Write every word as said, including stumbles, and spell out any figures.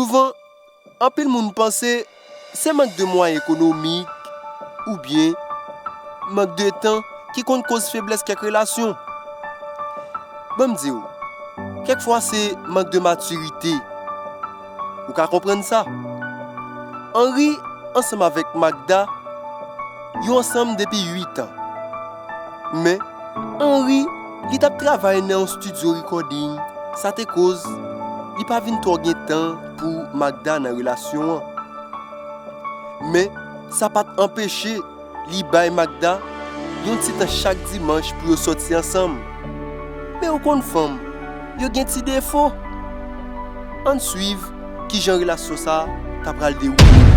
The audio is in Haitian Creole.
Souvan, anpil moun panse se mank de mwayen ekonomik oubyen mank de tan ki konn koz feblès kèk relasyon. Ban m di w, kèk fwa se mank de matirite. Ou ka konprann sa. Henry ansanm avèk Magda, yo ansanm depi uit an. Men, Henry, li t ap travay nan yon studio recording, sa te koz li pa vin twò gen tan pou Magda nan relasyon an. Men, sa pa t anpeche li bay Magda yon ti tan chak dimanch pou yo sòti ansanm. Men ou konn fanm, yo gen ti defo. Ann swiv kijan relasyon sa a ta pral dewoule.